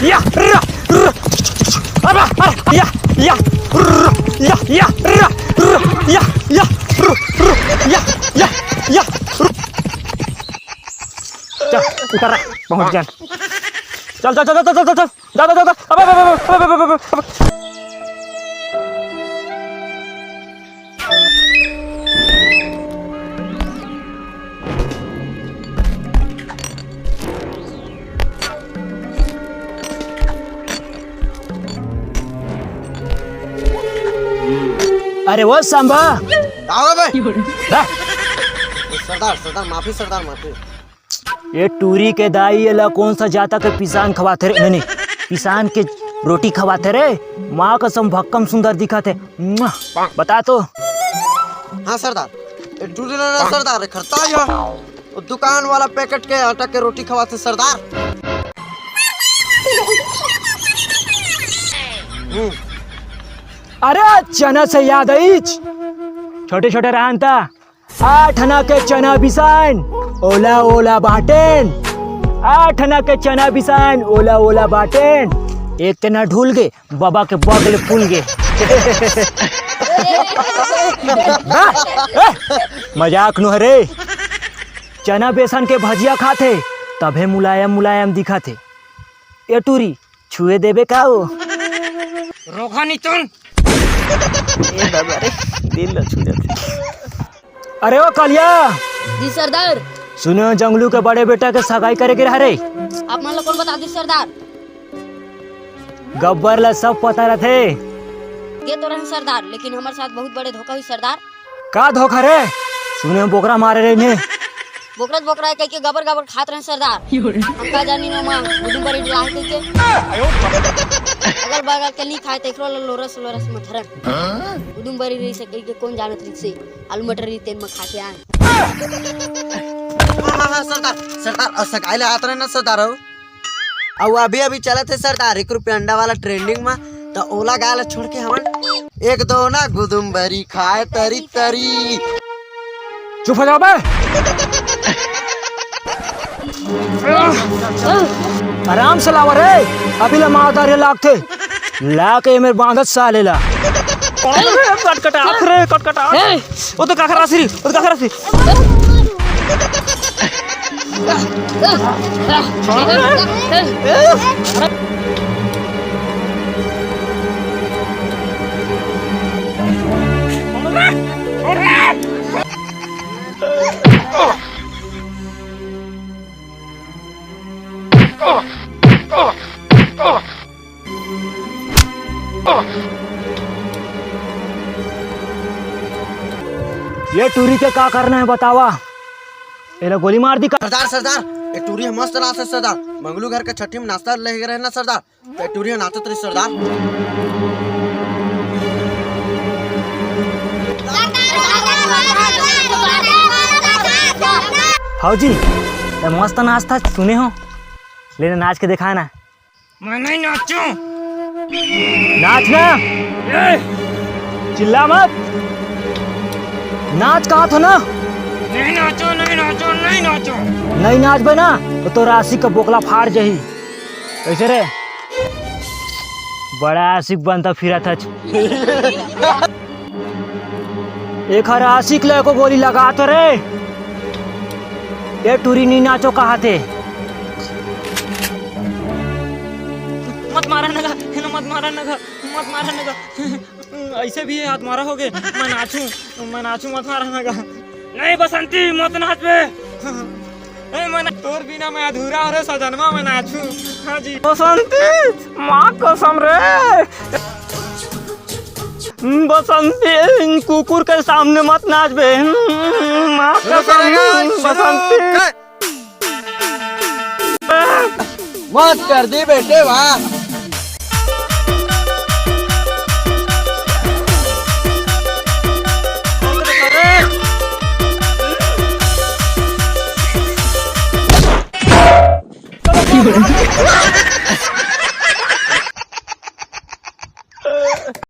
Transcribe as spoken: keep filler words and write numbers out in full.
या, र, र, अबे, अरे, या, या, र, या, या, र, र, या, या, र, र, या, या, या, र। चल, उतर रे, पहुंच गया। चल, चल, चल। जा, जा, जा, जा। अबे, अबे, अबे। अरे वो सांबा। का हो बे? हाँ? सरदार, सरदार, माफी सरदार, माफी। ये टूरी के दाई, एला कौन सा जाता के पिसान खवाथे रे? नहीं, नहीं, पिसान के रोटी खवाथे रे। माँ कसम, भक्कम सुंदर दिखत हे। मुआ। बता तो। हाँ सरदार, ये टूरी ना, ना सरदार, ये खरता ही है। वो दुकान वाला पैकेट के आटा के रोटी खवाथे सरदार। हम्म। अरे, चना से याद आईच, छोटे छोटे रहन ता, आठ आना के चना बिसाइन, ओला ओला बाटेन। आठ आना के चना बिसाइन, ओला ओला बाटेन। एक तना ढुल गे, बाबा के बगल फूल गे। हाँ? ए, मजाक नो हरे। चना बेसन के भजिया खाथे, तभे मुलायम मुलायम दिखथे। ए टूरी, छुए देबे का वो? रोखा नहीं तुम। ए बाबा रे, दिल ल छू जाथे। अरे ओ कलिया। जी सरदार। सुने हो, जंगलू के बड़े बेटा के सगाई करे के रहा रे। आप मन ला कौन बता दी सरदार? गब्बर ला सब पता रथे। ये तो रहन सरदार, लेकिन हमारे साथ बहुत बड़े धोखा हुई सरदार। का धोखा रे? सुने हो, बोकरा मारे रहे ने। बोकरा त बोकरा हे कहिके गबर गबर खात रहे सरदार। हम का जानी नो माँ, गुदुम बरी डलाए कहिके। अगल बगल के नहीं खाए, तेकरो ला लोरस लोरस मथरन। गुदुम बरी रही से कहिके कौन जानत रही से, आलू मटर रही तेन में खा के आए। हाँ, हाँ, हाँ, सरदार, सरदार, और सगाई ला आत रहे ना सरदार हो। अउ अभी अभी चलत हे सरदार, एक रुपया अंडा वाला ट्रेंडिंग में, त ओला गाय ला छोड़ के हमन एक दो ना गुदुम बरी खाए तरी तरी। चुप हो जाओ बे। आराम से लावा रे, अभी ला मारदार हे लागथे। ला के एमेर बांधत साले ला। अरे कटकटा, अरे कटकटा। ए! ओ तो काखर आसी री, ओ तो काखर आसी। ये टूरी के का करना हे बतावा? एला गोली मार दी का? सरदार, सरदार, ये टूरी ह मस्त नाचथे सरदार। मंगलू घर के छठी में नाश्ता लेके रहे ना सरदार, तो ये टूरी ह नाचत रही सरदार। हाउ जी, ये मस्त नाचथे सुने हो, लेने नाच के दिखाए ना। मैं नहीं नाचूं। नाच ना। ए! चिल्ला मत। नाच कहा था ना? नहीं नाचो, नहीं नाचो, नहीं नाचो। नहीं नाचबे ना तो तोर आशिक के बोकला फाड़ जाही। कैसे रे? बड़ा आशिक बनता फिरत हच। एखर आशिक ल एको गोली लगा तो रे। ए टूरी नी नाचो कहाथे। मत मारा नगा, हेनो मत मारा नगा, मत मारा नगा। ऐसे भी हाथ मारा होगे, मैं नाचूं, मैं नाचूं, मत मारा नगा। नहीं बसंती, मत नाच बे। ए, मैं ना-, तोर बिना मैं अधूरा हो रे सजनमा, मैं नाचूं। हाँ जी। बसंती, माँ कसम रे। बसंती, इन कुकुर के सामने मत नाच बे। माँ कसम, बसंती। मत कर दी बेटे, वाह।